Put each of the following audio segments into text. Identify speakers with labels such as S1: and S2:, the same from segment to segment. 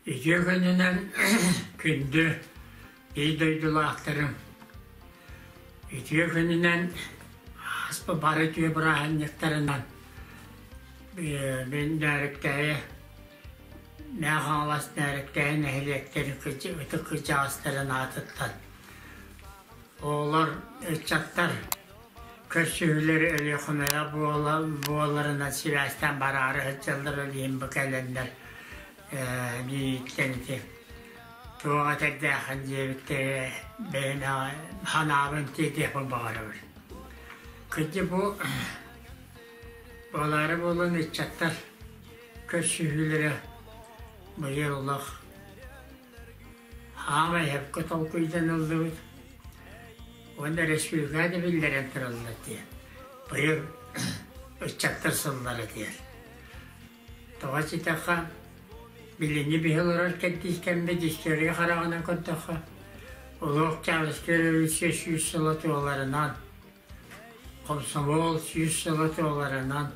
S1: Үтүө күнүнэн күндү биир дойдулаахтарым! Үтүө күнүнэн ааспыт бары үтүө бырааһынньыктарынан мин Нөөрүктээйи Мэҥэ Хаҥалас Нөөрүктээйи нэһилиэктэрин ытык кырдьаҕастарын аатыттан оҕолор, ыччаттар көрсүһүүлэри Өлүөхүмэҕэ буоларынан сибээстээн бараары сылдьаллар, ол иһин бу кэлэннэр миигиттэн ити туох этэрдээххин диэбиттэрэ бэйэм санаабын тиэрдиэхпин баҕарабын. Кырдьык бу буолаары буолан ыччаттар көрсүһүүлэрэ быйыл олох Хаамай сөпкө толкуйданыллыбыт уонна республикаҕа да биллэрэн тураллар диэн. Быйыл ыччаттар сыллара диэн. Тоҕо ситэххэ, билиҥҥи биһи олорор кэрдиис кэммит история хараҕынан көрдөххө, Улуу Октябрьскай революция 100 сыла туоларынан, Комсомол 100 сыла туоларынан,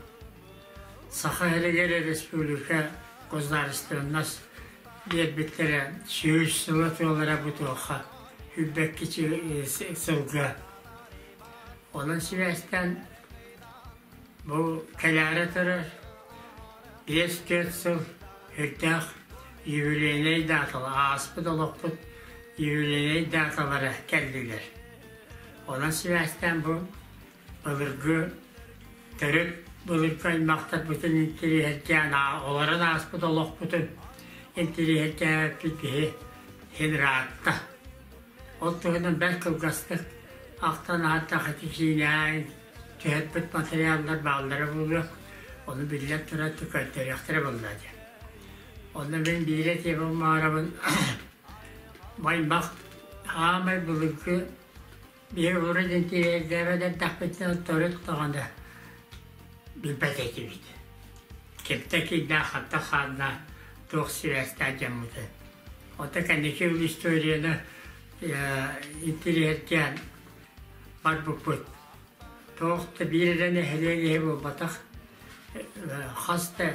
S1: Саха сиригэр республика государственность биэрбиттэрэ 100 сыла туолара бу туохха сүүрбэкки сылга. Онон сибээстээн бу кэлээри турар 5-4 сыл үрдээх юбилейнай даталар, ааспыт олохпут юбилейнай даталара кэллилэр. Онон сибээстээн бу былыргы төрүт былыргы аймахтарбытын интириэһиргээн олорон ааспыт олохпутун интириэһиргээбиппит биһи син ыраатта. Ол туһунан бэрт кылгастык ахтан ааттаах ити киинээн түһэрбит материаллар бааллара буолуо, ону биллэн туран көрдөрүөхтэрэ буолла диэн. Онно мин биир этиэбин баҕарабын аймах хаамай былыргы Биһиги урут интириэһиргээбэт эрдэхпитинэ төрүт даҕаны билбэт этибит. Кимтэн киирдээх хантан хаанна туох сибээстээх дьоммутун. Оттон кэнники ол историяны интириэһиргээн барбыппыт. Туох да биир эрэ нэһилиэк иһи буолбатах, хас да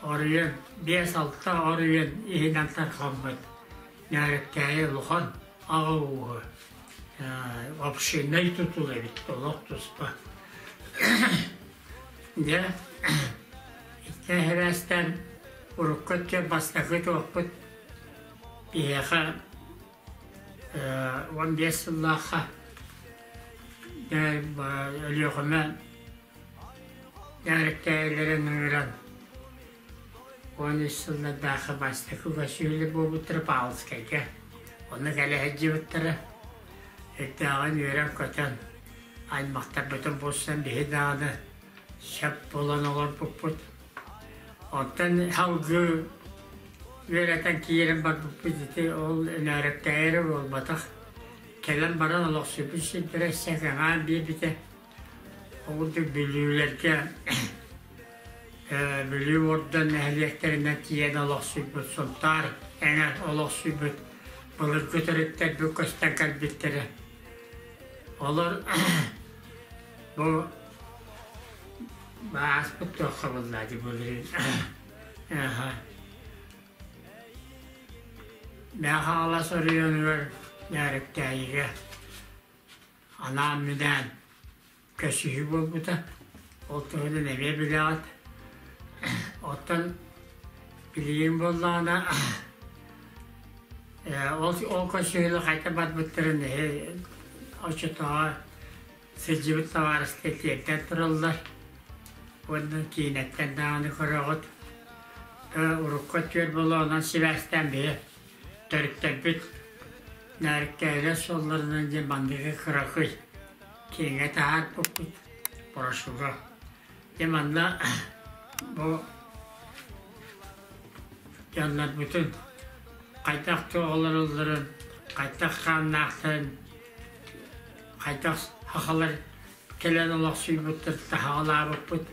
S1: оройуон, 5-6 оройуон иһинэн тарҕаммыт Нөөрүктээйи улахан аҕа ууһа общиннай тутул эбит, олох туспа. Дьэ, икки эһэрээстэн урукку өттүгэр бастакы туохпут биһиэхэ 15 сыллаахха Өлүөхүмэ дьаарыктээйилэрин ыҥыран 13 сыллардаахха бастакы көсүһүлэ буолбуттара Павловскайга. Онно кэлэ сылдьыбыттара. Үрдээҕин үөрэн-көтөн, аймахтарбытын булсан биһи даҕаны сөп буолан олорбуппут. Оттон салгыы үөрэтэн киирэн барбыппыт ити ол Өнөөрөктээйи буолбатах. Кэлэн баран олохсуйбут сирдэрэ өссө кэҥээн биэрбитэ. Ол курдук Бүлүүлэргэ Бүлүү Ордон нэһилиэктэринэн тиийэн олохсуйбут Сунтаар эҥэр олохсуйбут былыргы төрүттэрбит көстөн кэлбиттэрэ. Олор бу ааспыт туохха буолла дии былырыын Мэҥэ Хаҥалас оройуонугар Нөөрүктээйигэ анаан-минээн көрсүһүү буолбута. Ол туһунан эмиэ билэҕит. Оттон билигин буоллаҕына ол ол көрсүһүүлэр хайдах барбыттарын оччотооҕу сылдьыбыт табаарыстар тиэрдэн тураллар. Уонна киинэттэн даҕаны көрөҕүт. Урукку өттүгэр буолуоҕунан сибээстээн биһи төрүттэрбит Нөөрүктээлэр суолларынан диэн манныгы кыракый киэҥэ таһаарбыппыт брошюра. Дьэ манна бу дьоннорбутун хайдах туох олороллорун, хайдах хааннаахтарын, хайдах сахалар кэлэн олохсуйбуттар таһаҕалаабыппыт.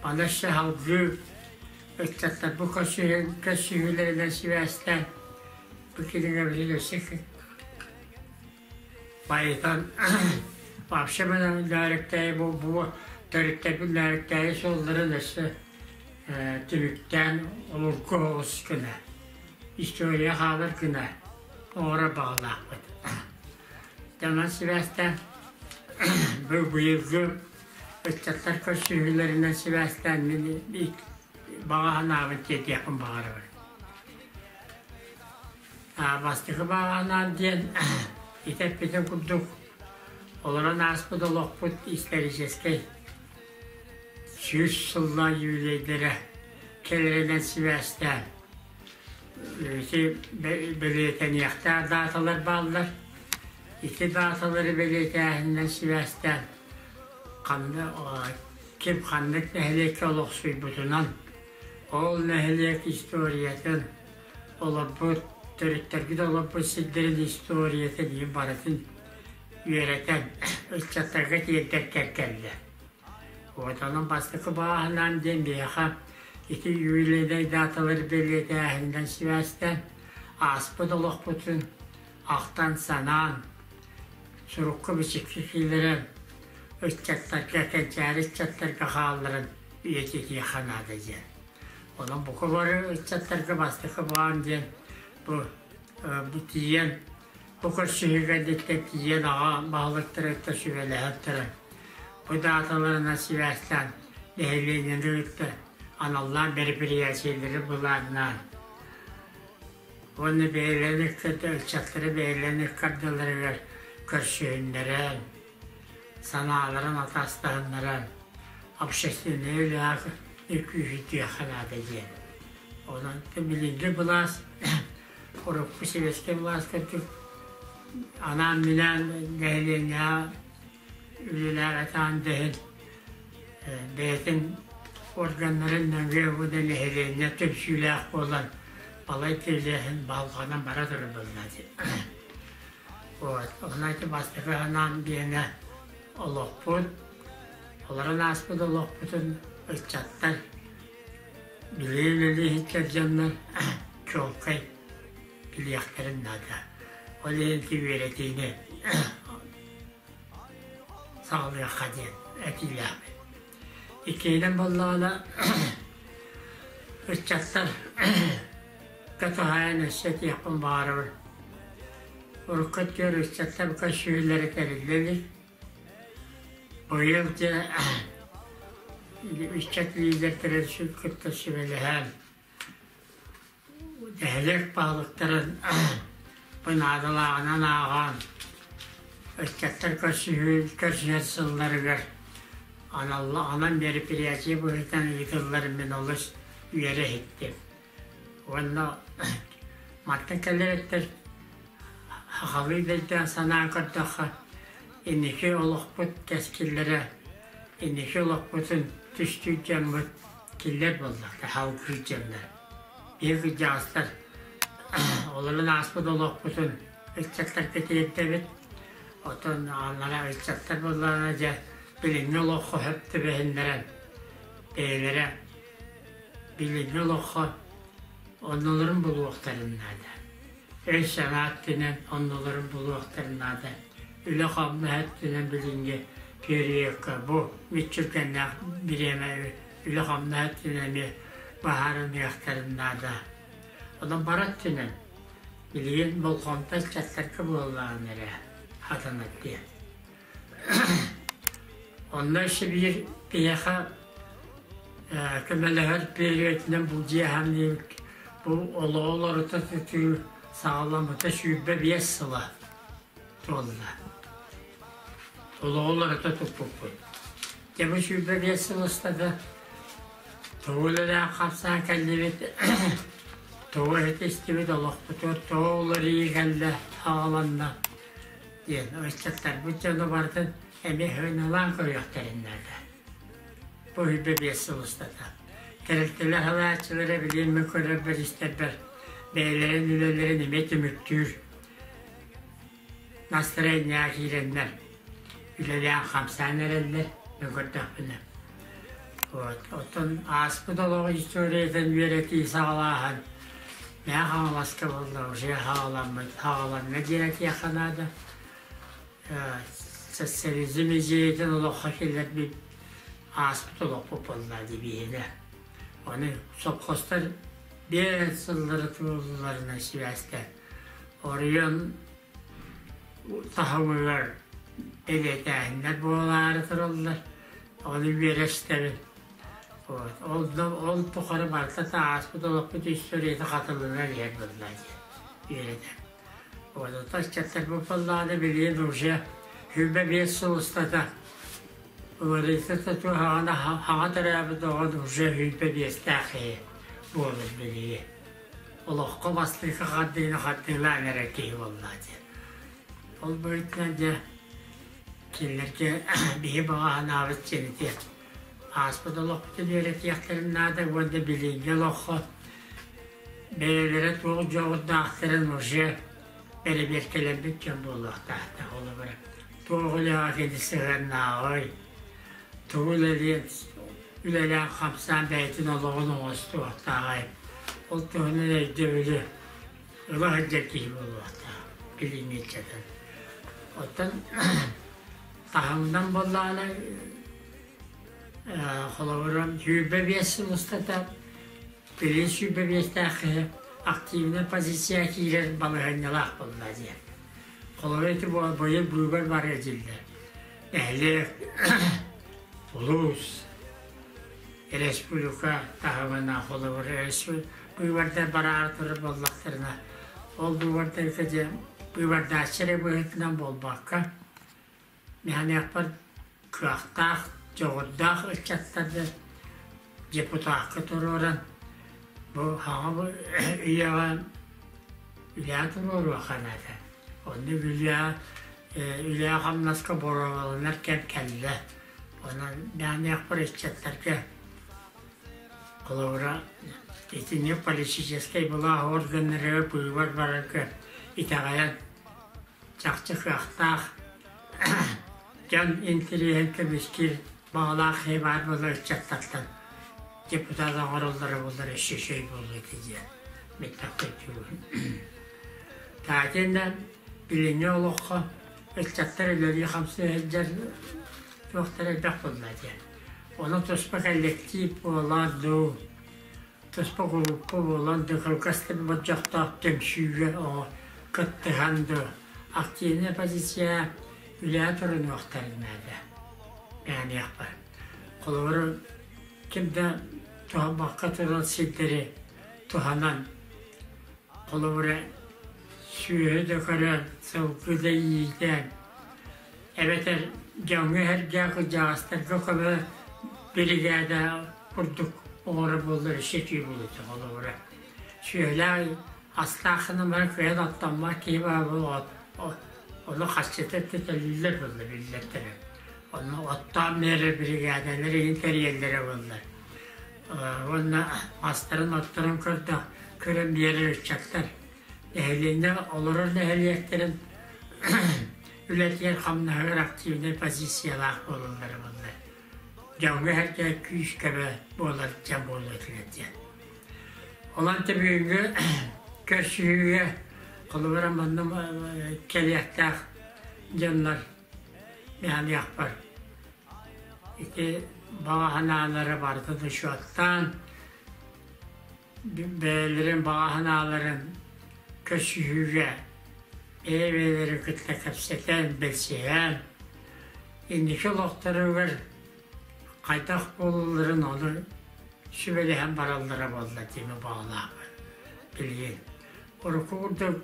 S1: Аны өссө салгыы ыччаттар бу көрсүһүүлэринэн сибээстээн бу кинигэбитин өссө байытан вообще Нөөрүктээйи бу бу төрүттэрбит Нөөрүктээйи суолларын өссө түмүктээн олургу оҕус гына. история хаалар гына оҥорор баҕалаахпыт. Онон сибээстээн бу быйылгы ыччаттар көрсүһүүлэринэн сибээстээн мин баҕа санаабын тиэрдиэхпин баҕарабын. Бастакы баҕа санаам диэн ити эппитим курдук олорон ааспыт олохпут историческай 100 сыллаах юбилейдэрэ кэлэринэн сибээстээн ити бэлиэтэниэхтээх дааталар бааллар. Ити дааталары бэлиэтээһининэн сибээстээн ханна ким ханнык нэһилиэккэ олохсуйбутунан ол нэһилиэк историятын олорбут төрүттэрбит олорбут сирдэрин историятын иһин барытын үөрэтэн ыччаттарга тиэрдэр кэллэ. Вот онон бастакы бааһынаан диэн биһиэхэ ити юбилейнай дааталары бэлиэтээһининэн сибээстээн ааспыт олохпутун ахтан-санаан сурукка-бичиккэ киллэрэн ыччаттарга, кэнчээри ыччаттарга хаалларан үйэтитиэххэ наада диэн. Онон бука бары ыччаттарга бастакы баан диэн бу бу тиийэн бу көрсүһүүгэ диттэн тиийэн аҕа баһылыктарыттан сүбэлэһэн туран бу дааталарынан сибээстээн нэһилиэнньэни кытта аналлаах бэрэпирийээччилэри былааннаан уонна бэйэлэрин ыккарда ыччаттары бэйэлэрин ыккардаларыгар көрсүһүннэрэн санааларын атастаһыннаран общественнай үлэҕэ күүһүрдүөххэ наада диэн. Онон билиҥҥи былаас урукку сэбиэскэй былаас курдук анаан-минээн нэһилиэнньэҕэ үлэлээбэтэҕин да иһин бэйэтин органнарын нөҥүө бу да нэһилиэнньэ түмсүүлээх буолан балай тилээһин балҕанан бара турар буолла дии. Вот. Онон ити бастакы санаам диэнэ олохпут, олорон ааспыт олохпутун ыччаттар билии иһиттэр дьоннор чуолкай билиэхтэрин наада. Ол иһин ити үөрэтиини саҕалыахха диэн этиилээхпин. Иккиһинэн буоллаҕына ыччаттар туһаайан өссө этиэхпин баҕарабын. Урукку өттүгэр ыччаттар көрсүһүүлэрэ тэриллэ илик. Быйыл дьэ ыччат лиидэрдэрин кытта сүбэлэһэн нэһилиэк баһылыктарын бу наадалааҕынан ааҕан ыччаттар көрсүһүү көрсүһэр сылларыгар анал мероприятие быһыытынан ыытылларын мин олус үөрэ иһиттим. Уонна мантан кэлэр өттөр сахалыы да өйдөөн санаан көрдөххө, инники олохпут кэскиллэрэ, инники олохпутун түстүүр дьоммут киллэр буоллахтар, салгыыр дьоннор. Биһиги кырдьаҕастар олорон ааспыт олохпутун ыччаттарга тиэрдэбит. Оттон анараа ыччаттар буоллаҕына дьэ билиҥҥи олоххо сөп түбэһиннэрэн бэйэлэрэ билиҥҥи олоххо оннуларын булуохтарын наада. Өй-санаа өттүнэн оннуларын булуохтарын наада. Үлэ-хамнас өттүнэн билиҥҥи периодка бу мүччүргэннээх бириэмэ үлэ-хамнас өттүнэн эмиэ быһаарыныахтарын наада. Онон бары өттүнэн билигин болҕомто ыччаттарга буоллаҕын эрэ хатанар диэн. Онно өссө биир киһиэхэ көмөлөһөр периодынан бу дьиэ бу олоҕу олорута тутуу саҕаламмыта 25 сыла туолла. Олоҕу олорута туппуппут. Дьэ бу 25 сыл устата тугу үлэлээн хамсаан кэллибит, тугу иһит истибит олохпутугар тугу уларыйыы кэллэ, саҕаланна диэн ыччаттарбыт дьону барытын эмиэ сыаналаан көрүөхтэрин наада. Бу 25 сыл устата. Тэрилтэлэр салайааччылара билигин мин көрөрбөр истэрбэр бэйэлэрин үлэлэрин эмиэ түмүктүүр настроениеҕа киирэннэр үлэлээн хамсаан эрэллэр мин көрдөхпүнэ. Вот. Оттон ааспыт олоҕу историятын үөрэтии саҕалааһын Мэҥэ Хаҥаласка буолла уже саҕаламмыт саҕаланна диэн этиэххэ наада. Социализм идеятын олоххо киллэрбит ааспыт олохпут буолла дии биһиэнэ. Ону сопхуостар 5 сыллары туолууларынан сибээстээн оройуон таһымыгар бэлиэтээһиннэр буолаары тураллар. Ону үөрэ истэбин. Вот. Ол, ол тухары барыта ааспыт олохпут историята хатыланан иһэр буолла диэн үөрэтэр. Вот. Оттон ыччаттар бу буоллаҕына билигин уже 25 сыл устата уларыйса туһаҕына хаҥа төрөөбүт оҕо уже 25-тээх киһи буолар билигин. Олоххо бастакы хардыыны хардыылаан эрэр киһи буолла диэн. Ол быһыытынан дьэ кинилэргэ биһи баҕа санаабыт сиритиэ. Ааспыт олохпутун үөрэтиэхтэрин наада уонна билиҥҥи олоххо бэйэлэрэ туох дьоҕурдаахтарын уже бэрэбиэркэлэммит дьон буолуохтаахтар. Холобура, туох үлэҕэ кини сыһыаннааҕый, тугу үлэлиэн үлэлээн хамсаан бэйэтин олоҕун оҥостуохтааҕый, ол туһунан өйдөбүлү ыла сылдьар киһи буолуохтаах билиҥҥи ыччатын. Оттон таһымынан буоллаҕына холобура 25 сыл устата билигин 25-тээх киһи активнай позиция киирэр балаһыанньалаах буолла диэн. Холобура ити быйыл быыбар барыа дииллэр. Нэһилиэк, улуус, республика таһымынан холобура быыбардар бараары турар буоллахтарына, ол быыбардарга дьэ быыбардааччы эрэ быһыытынан буолбакка, мэхэнээхпэр кыахтаах, дьоҕурдаах ыччаттарды депутакка туруоран, бу хаҥа үйэҕэ үлэҕэ туруоруохха наада. Онно үлэҕэ үлэҕэ-хамнаска боруобаланар кэм кэллэ. Онон мэхэнээхпэр ыччаттарга Холобура, итини политическай былаах органнарыгар быыбар барарга итэҕэйэн, чахчы кыахтаах дьон интэриэһин көмүскүүр баҕалаах киһи баар буолар ыччаттартан депутат оҥороллоро буоллар өссө үчүгэй буолуо этэ диэн миттахтыктыыбын. Таатинна билиҥҥи олоххо ыччаттар үлэлии-хамсыы сылдьар туохтара элбэх буолла диэн. Ону туспа кэллэктиип буолан дуу, туспа группа буолан дуу, кылгас да болдьохтоох түмсүүгэ оҕо кыттыһан дуу, активнай позиция үлэҕэ турунуохтарын наада. Бэйэниэхпэр. Холобур, ким да туһаммакка турар сирдэри туһанан, холобура, сүөһү да көрөн, сылгы да иитэн, эбэтэр дьоҥҥо-сэргэ кырдьаҕастарга көмө биригээдэ курдук оҥорор буоллар өссө үчүгэй буолуо этэ холобура. Сүөһүлээх астаах гынан баран кыайан оттоммот киһи баар буолуо ону харчыта төлүүллэр буолла биллэртэрэ. Онно оттоон биэрэр биригээдэлэр иһин тэрийэллэрэ буоллар. Уонна астарын отторун көрдөх көрөн биэрэр ыччаттар нэһилиэнньэ олорор нэһилиэктэрин үлэтигэр-хамнаһыгар активнай позициялаах буолаллара буоллар дьоҥҥо-сэргэ күүс-көмө буолар дьон буолуо этилэр диэн. Онон бүгүҥҥү көрсүһүүгэ холобура манна кэлиэхтээх дьоннор миэхэ ити баҕа санаалара барытын учуоттаан бэйэлэрин баҕа санааларын көрсүһүүгэ бэйэ-бэйэлэрин кытта кэпсэтэн, билсиһэн, инники олохторугар хайдах буолалларын ону сүбэлэһэн бараллара буолла диэн баҕалаахпын билигин. Урукку курдук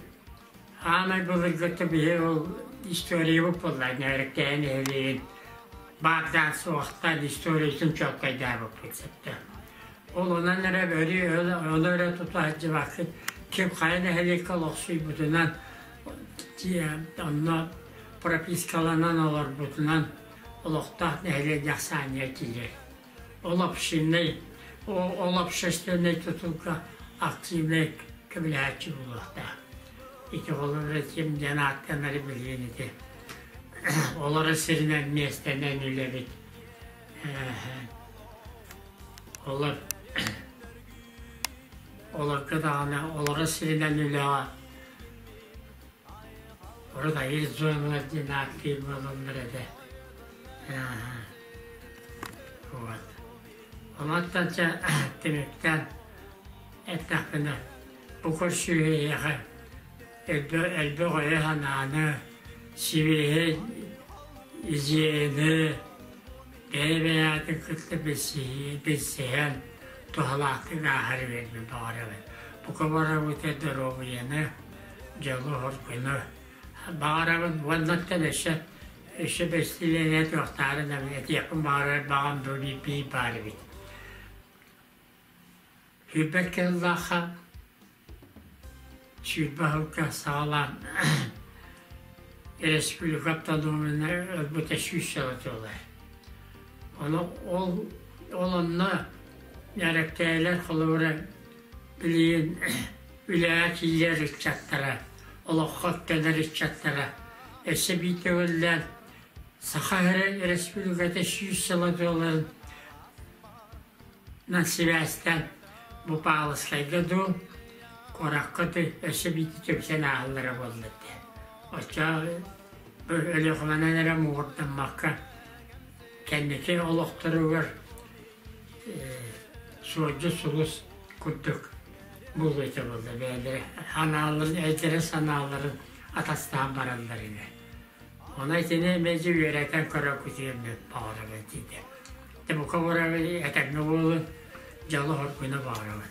S1: аамай былыргыта биһи ол историябыт буолла нөөрүктээн нэһилиэгин баардаан суохтаан историятын чуолкайдаабыппыт сөптөөх. Ол онон эрэ өрүү ону эрэ тута сылдьыбаккын ким хайа нэһилиэккэ олохсуйбутунан онно пропискаланан олорбутунан олохтоох нэһилиэнньэ ахсааныгар киирэр. Ол общиннай, ол общественнай тутулга активнай көмөлөһөөччү буолуохтаах. Ити холобура ким диэн ааттанары билигин ити олорор сиринэн миэстэнэн үлэбит. Олор олорго даҕаны олорор сиринэн үлэҕэ урут айыы зоналар диэн ааттыыр буолаллар этэ. Вот. Онон чэ түмүктээн. Эттэхпинэ, бу көрсүһүү эйиэхэ элбэх өйү-санааны, сибиэһэй идьиэйэни, бэйэ-бэйэҕитин кытта билсиһэн, туһалаахтык ааһар үөрбүн баҕарабын. Бука барыбыта доруобуйаны, дьолу-соргуну баҕарабын уоннаттан өссө өссө бэстилиэнэ туохтаарын этиэхпин баҕарар баҕам бу биир баар эбит. Сүүрбэт кыһыллаахха 20 сылга саҕалаан республика автономияны ылбыта 100 сыла туолар. Ону ол ол онно нэрэктээлэр холобура билигин үлэҕэ киирэр ыччаттара, олоххо үктэнэр ыччаттара өссө биир төгүллээн Саха Республиката 100 сыла туоларын Нан сибээстээн бу Павловскайга дуу, куоракка дуу өссө биирдэ түмсэн ааһаллара буолла этэ. Оччоҕо Өлүөхүмэнэн эрэ муҥурдаммакка кэнники олохторугар суолдьут сулус курдук буолуо этэ буолла бэйэлэрэ санааларын, эдэрэ санааларын атастаан бараллар ини. Ону итини мэлдьи үөрэтэн көрө-күтүөммүт баҕарабын диэтэ. Дьэ бука барабын этэҥҥэ буолун, дьолу-соргуну баҕарабын.